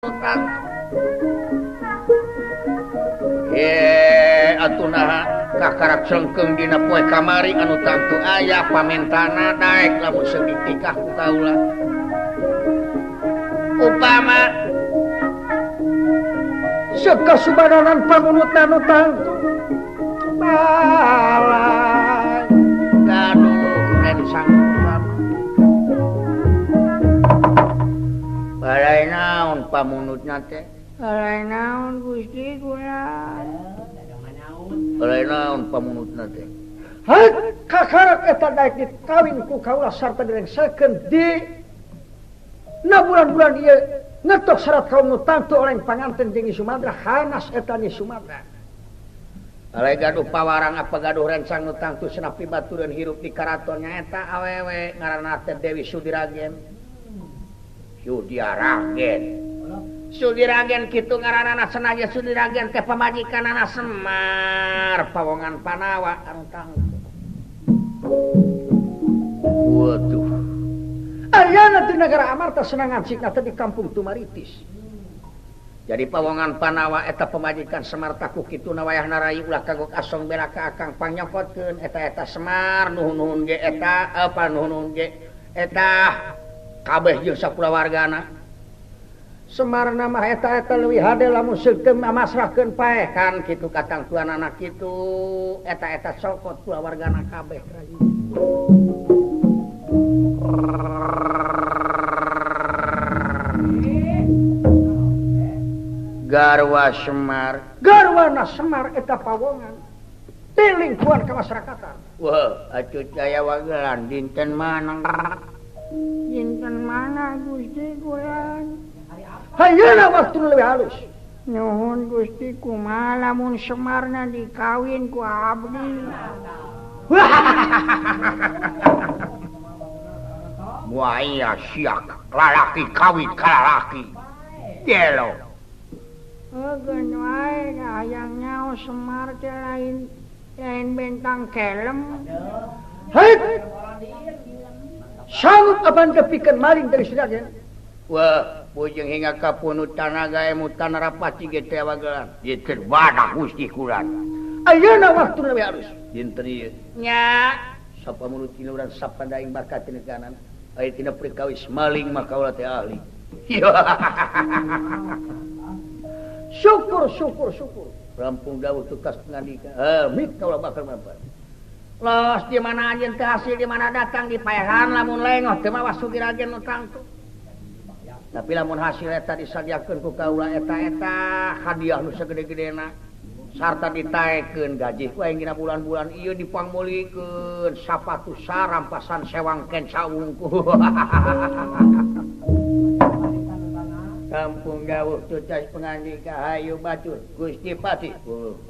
Atuh naha kakarak cengkeung dina poe kamari anu tangtu aya pamentana daek lamun seung ditikah ku kaula. Upama sekasubananan pamunutna nu tangtu balai gaduh rencang balai naon pamunutna teh? Balai naon Gusti kula? Balai naon pamunutna teh? Heuh, kakarak eta daek dikawin ku kaula sarta direngsekeun di na bulan-bulan ieu ngetok syarat kaum nu tangtu oleh panganten jeung Nyi Sumadra hanas eta Nyi Sumadra. Balai gaduh pawarang apa gaduh rencang nu tangtu senapi batureun hirup di karaton nyaeta awewe ngaranna teh Dewi Sudiragen. Sudiragen. Sudiragen kitu ngaranna senajan Sudiragen teh pamajikanana Semar pawongan Panawa anu tangtu. Waduh. Ayana di negara Amarta senangan sikna teh di kampung Tumaritis. Jadi pawongan Panawa eta pamajikan Semar taku kituna wayahna rayi ulah kagok asong bela ka akang pangnyokotkeun eta-eta Semar nuhun-nuhun ge eta apa nuhun-nuhun ge eta kabeh jeung sakulawargana. Semar mah eta-eta leuwih hade lamun seukeum masrahkeun paehan kitu katangtuanana kitu eta-eta sokot kulawargana kabeh rayi. Garwa Semar, garwana Semar eta pawongan di lingkungan kemasyarakatan. Wah, atuh daya wagelan dinten mana? Dinten mana Gusti kula? Hayeuna waktu leuwih halus. Nuhun Gusti kumaha lamun Semarna dikawin ku abdi. Buaya siak lalaki kawin ka lalaki. Gelo. Eugeun wae hayang nyaho Semar teh lain lain bentang kelem. Hei! Sanggup apan kepikeun maling dari Sudiragen? Wah, bujeng hingga ka punut tanaga emutan rapati ge teh wagelan. Dinten badak Gusti kulan. Ayeuna waktu leuwih halus. Dinten ieu. Nya, sapa mulut tiluran sapadaing bakat tina kanan. Aya tina perkawis maling mah kaula teh ahli. Syukur syukur syukur. Rampung dawuh tugas pengandika. Mit kaula bakal mampan. Los di mana anjeun teh hasil di mana datang di paehan lamun lengoh teu mawa Sudiragen nu tangtu. Tapi lamun hasil eta disadiakeun ku kaula eta-eta hadiah nu sagede-gedena sarta ditaekeun gaji ku aing dina bulan-bulan ieu dipangmulikeun sapatu sarampasan sewang kenca wungkul. Kampung dawuh tutas pengandika hayu batur Gusti Patih.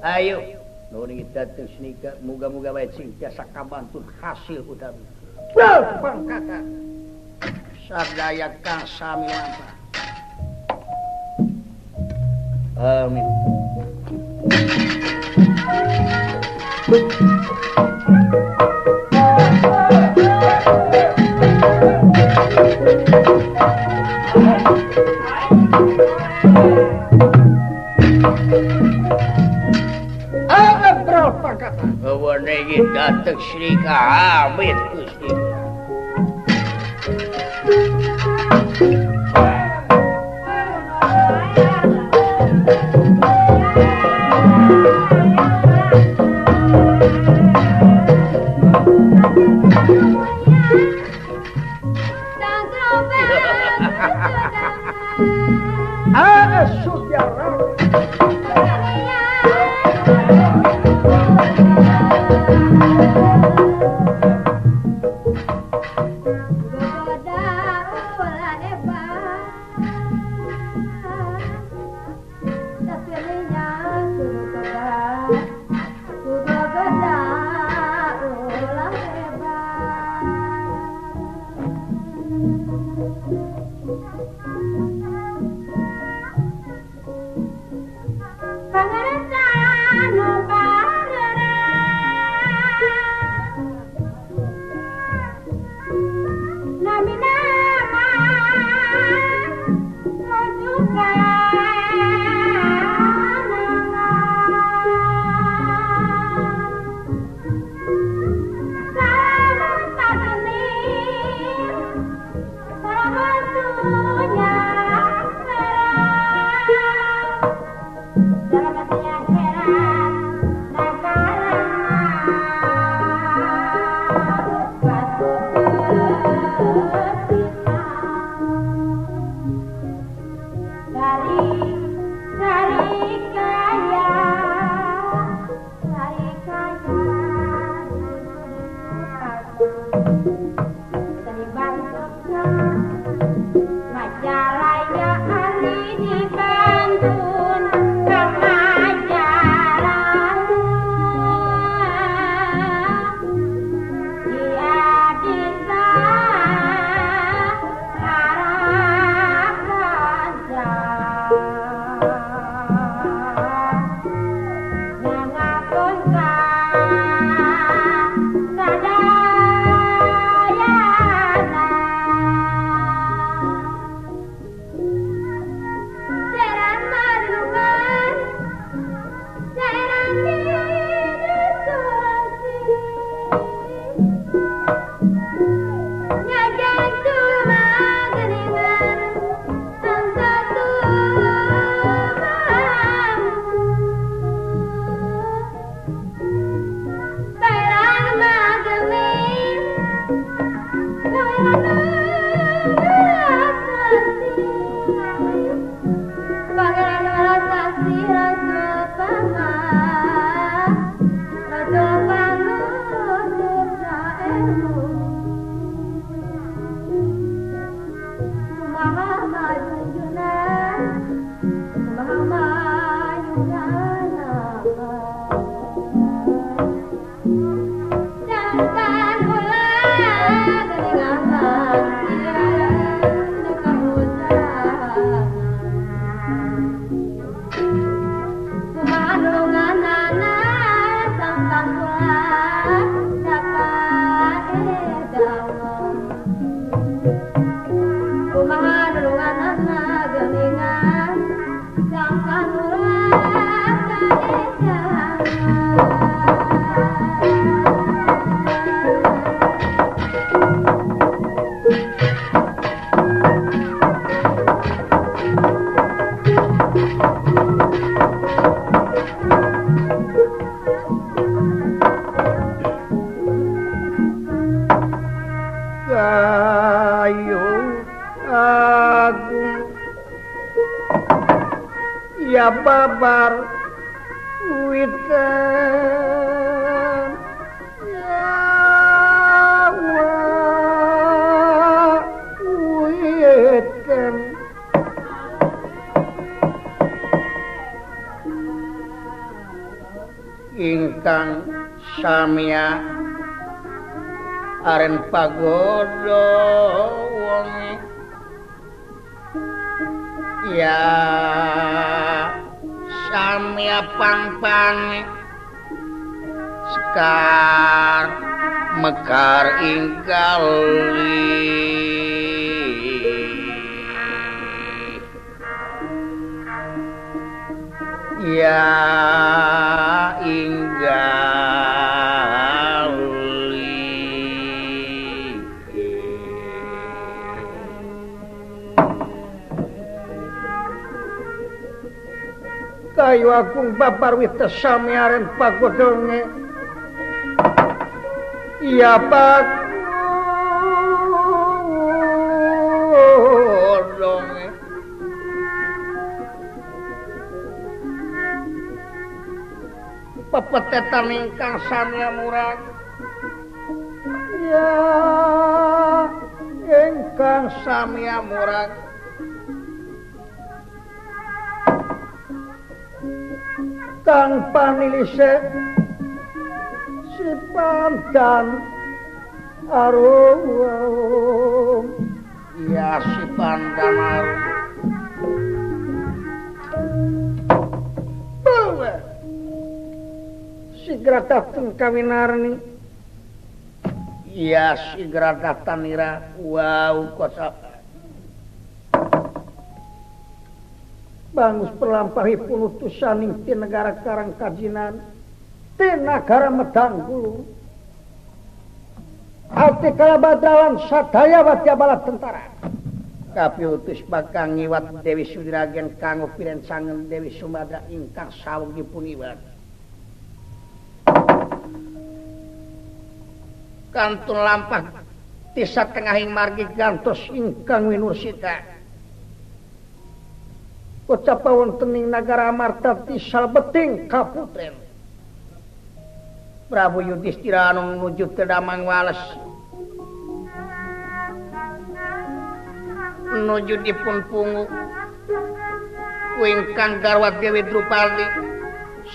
Ayo nuhun kita teh muga-muga bae sing tiasa kabantun hasil utami. Pangkatan sadaya kang sami lampah. Amin. Abrol pangkatan. Awane iki dateng Sri Amit Gusti. Ya babar witan ya witan ingkang samya aren pagodo wonge ya samya pang-pang sekar mekar inggali ya inggali kayu agung babar wita samiaren pagodonge iya pagodonge pepetetan ingkang samya murag ya ingkang samya murag kang panilise si pandan arum ya si pandan arum bawa sigra dateng kawinarni ya sigra datanira wow kosap bangus perlampahipun utusaning ti negara Karang Kajinan ti nagara Medang Gulung ati kalabadrawan sadaya wadya bala tentara kapiutus bakal ngiwat Dewi Sudiragen kanggo pirencangan Dewi Sumadra ingkang saweg dipun iwat kantun lampah ti satengahing margi gantos ingkang winursita kocapa wonten ing nagara Amarta ti salebeting kaputren Prabu Yudhistira anu nuju teu damang wales nuju dipun pungu ku ingkang garwa Dewi Drupadi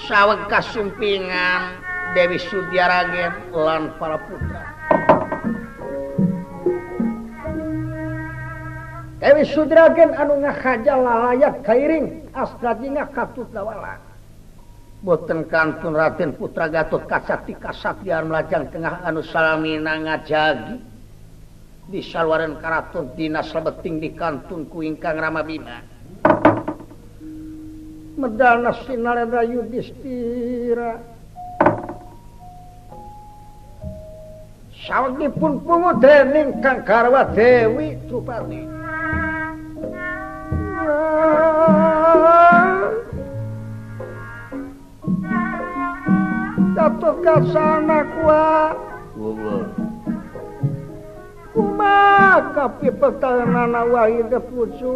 saweg kasumpingan Dewi Sudyaragen lan para putra Dewi Sudragen anu ngahaja lalayak kairing astrajinga katut dawala boten kantun Raden Putra Gatot Kaca ti kasatriyan melajang tengah anu salamina ngajagi di saluaran karaton dina salebeting di kantun ku ingkang Rama Bima medalna sinarendra Yudhistira sawegipun pungu dening kang garwa Dewi Drupadi Gatot kasana kuat kumaha kapipetanana wahide pucu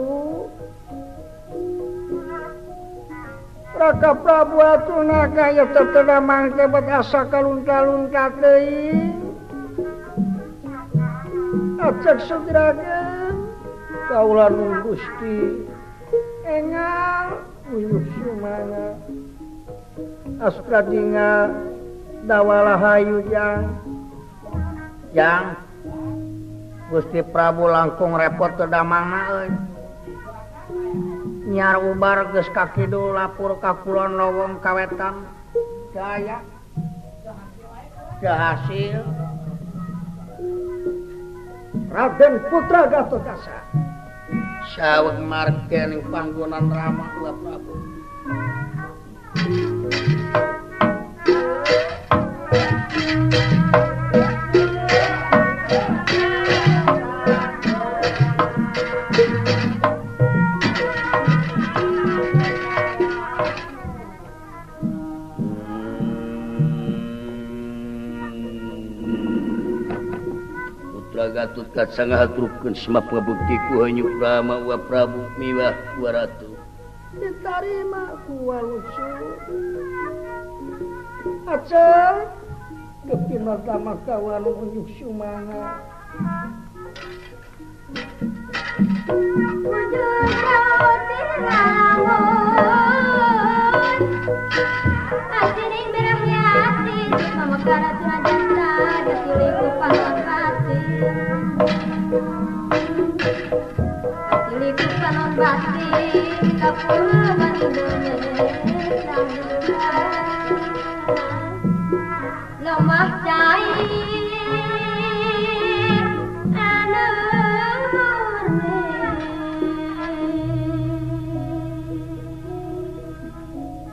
Raka Prabu atuna kaya teteda mangke bet asa kalunta-lunta teuing acek Sudragen kaula nun Gusti engal uyuh sumanga astradinga dawala hayu jang jang Gusti Prabu langkung repot teu damangna euy. Nyar ubar geus ka kidul lapur ka kulon lowong ka wetan. Daya. Teu hasil. Raden Putra Gatotkaca. Saweg marga ning panggonan Rama wa Prabu. Gatotkaca ngahaturkeun semap ngabukti ku Hanyuk Rama wa Prabu miwah wa Ratu. Ditarima ku Walucu. Aceh gepi martama ka walu unjuk sumanga.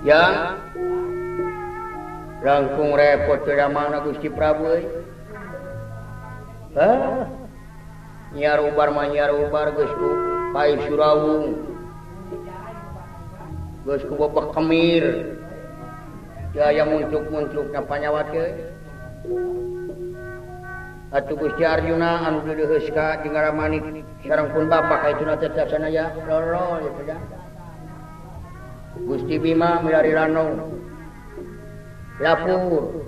Yang langkung repot teu damangna Gusti Prabu euy. Hah? Nyiar ubar mah nyiar ubar geus ku Pai Surawung. Geus ku bebek kemir. Teu aya muncuk-muncukna panyawat euy. Atuh Gusti Arjuna anu deudeuheus ka jeung Ramanik sareng pun bapak ka ituna teh sana ya lolo ieu teh. Gusti Bima milari ranong lapur.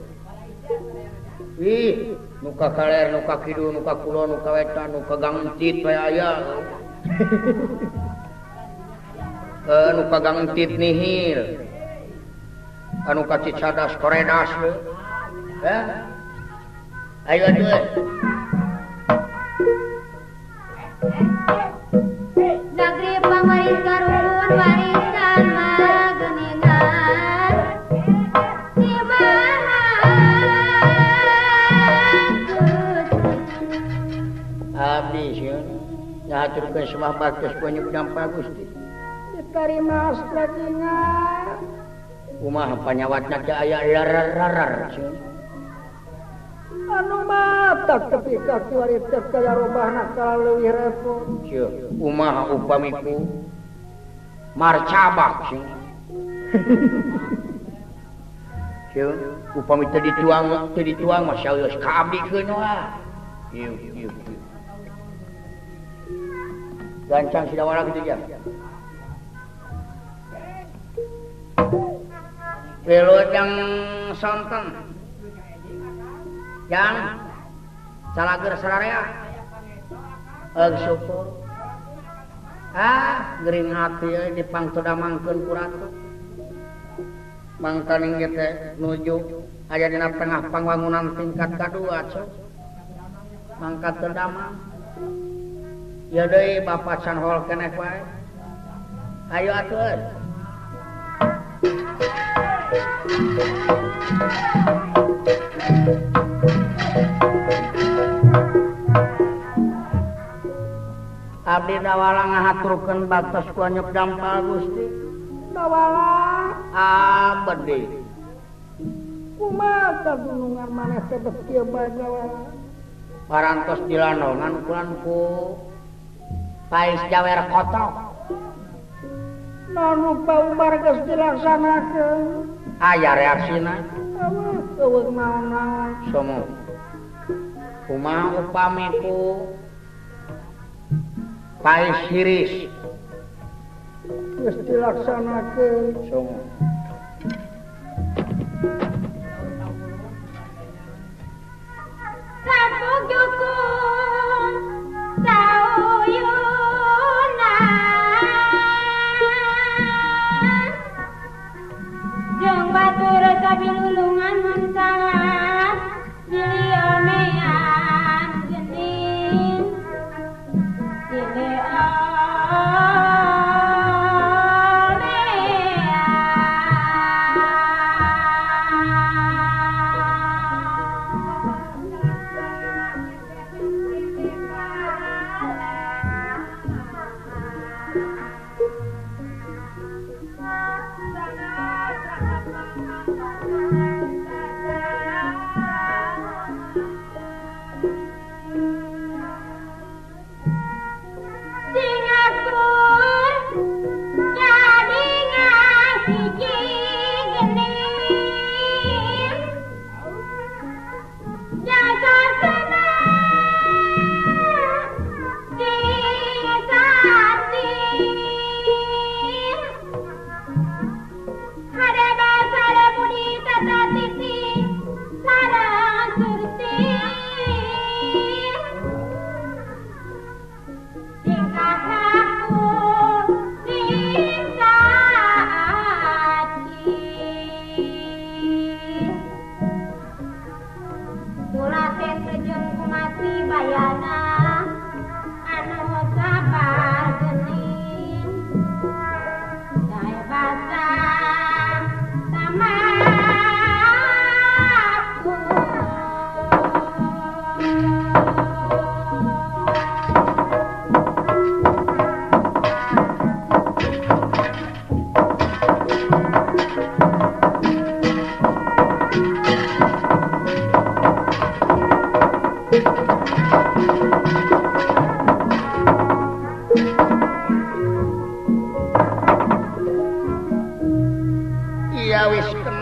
Ih, nu ka kaler, nu ka kidul, nu ka kulon, nu ka wetan, nu ka gangtit bae aya. Nu ka gangtit nihil. Anu ka Cicadas koredas. Heh. Ayo atuh. Negeri pangaris karuhun warisan mageningan di mana abdi sieun ngahaturkeun semah baktos penyuk dampa Gusti. Ditarima astraginga. Kumaha panyawatna teh aya lararar sieun. Anu mata tepi ka kiwari teh kaya robahna kala leuwih repot. Sieun kumaha upamiku marcabak sieun. Sieun upami teu dituang mah saeus ka abdi keun wae. Ieu ieu. Gancang sidawara kitu ja. Wilujeng sonten. Yang calager sararea. Eug syukur. Ah, gering hati euy dipangtodamangkeun ku ratu. Mangkaning ge teh nuju aya dina tengah pangwangunan tingkat kadua cuk. Mangkat teu damang. Ya deui bapak can hol keneh wae. Ayo atuh euy. Abdi dawala ngahaturkeun baktos ku anyuk dampal Gusti. Dawala abdi. Kumaha gunungan maneh teh bet kieu bae dawala. Parantos dilanongan kulan ku Pais Jawer Kotok. Naon rupa ubar geus dilaksanakeun. Aya reaksina. Eueuh eueuh naon-naon. Somo. Kumaha upami ku Pais Hiris geus dilaksanakeun. Somo. Bilulungan mun salah dilionean geuning.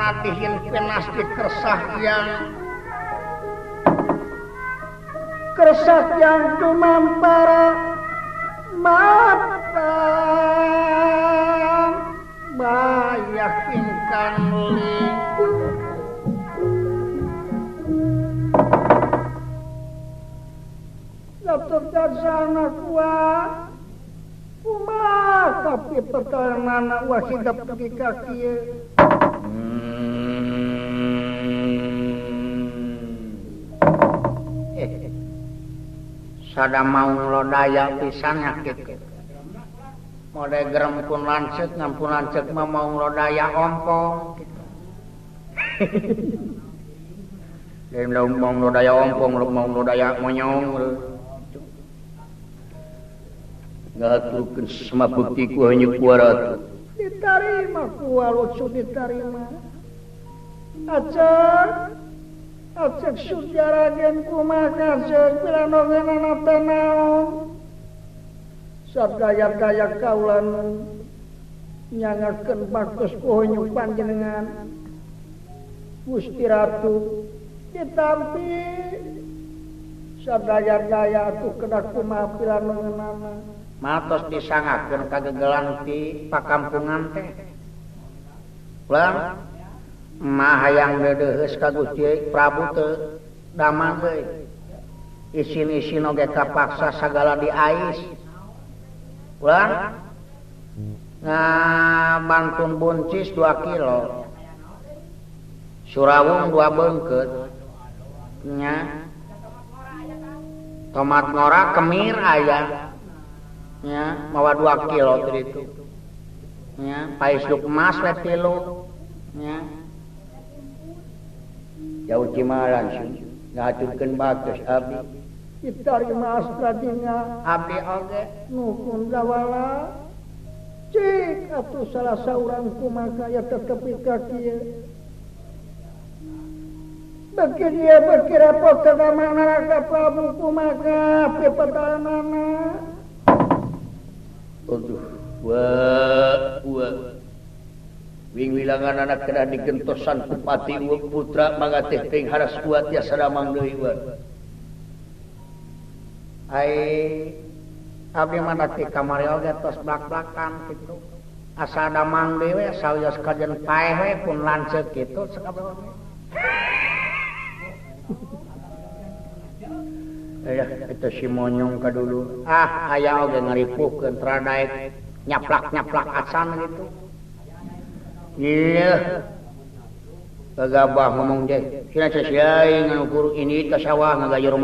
Wayahna dihinpenas di kersahyan kersahyan tumampara mata bayah ingkang li daftar sana kuat kumaha tapi pertahanan wah hidap di kaki. Sada mau lodaya pisan kitu. Mode gerem pun lanceuk ngampun lanceuk mah mau lodaya ompong kitu. Lain mau lodaya ompong, mau lodaya monyong. Ngaturkeun sema bukti ku hanya kuarat. Ditarima ku walucu ditarima. Acek acek sujaragen kumaha ceuk pilanongeunana teh naon. Sadaya-daya kaula nyangakeun baktos ku honyu panjenengan. Gusti Ratu ditampi sadaya-daya atuh kedah kumaha pilanongeunana. Matos disangakeun kagegelan ti pakampungan teh. Ulang mah hayang deudeuheus ka Gusti Prabu teu damang deui. Isin-isin oge kapaksa sagala diais. Ulang ngabantun buncis 2 kilo. Surawung 2 beungkeut. Nya. Tomat ngora kemir aya. Nya, mawa 2 kilo tadi itu. Nya, pais duk emas we 3. Nya. Jauh cimaran sih, ngaturkeun bagus abdi. Ditarima astradina abdi oge nuhun dawala. Cik atuh salah saurang kumaha ya tetepi ka kieu. Beuki dia beuki repot ka mana ka Prabu kumaha pipetahanana. Aduh, wah, wah. Wing wilangan anak kena digentosan kupati uang putra mangateh ting haras kuat tiasa damang deui wa. Ai abdi mah ti kamari oge tos blak-blakan kitu. Asa damang deui we sawios kajen paeh we pun lanceuk kitu sakabeh. Eta si monyong ka dulu. Ah, aya oge ngaripuhkeun tradaek nyaplak-nyaplak acan gitu. Iya. Gagabah ngomong deh. Sina sia aing anu ini ka sawah ngagayur.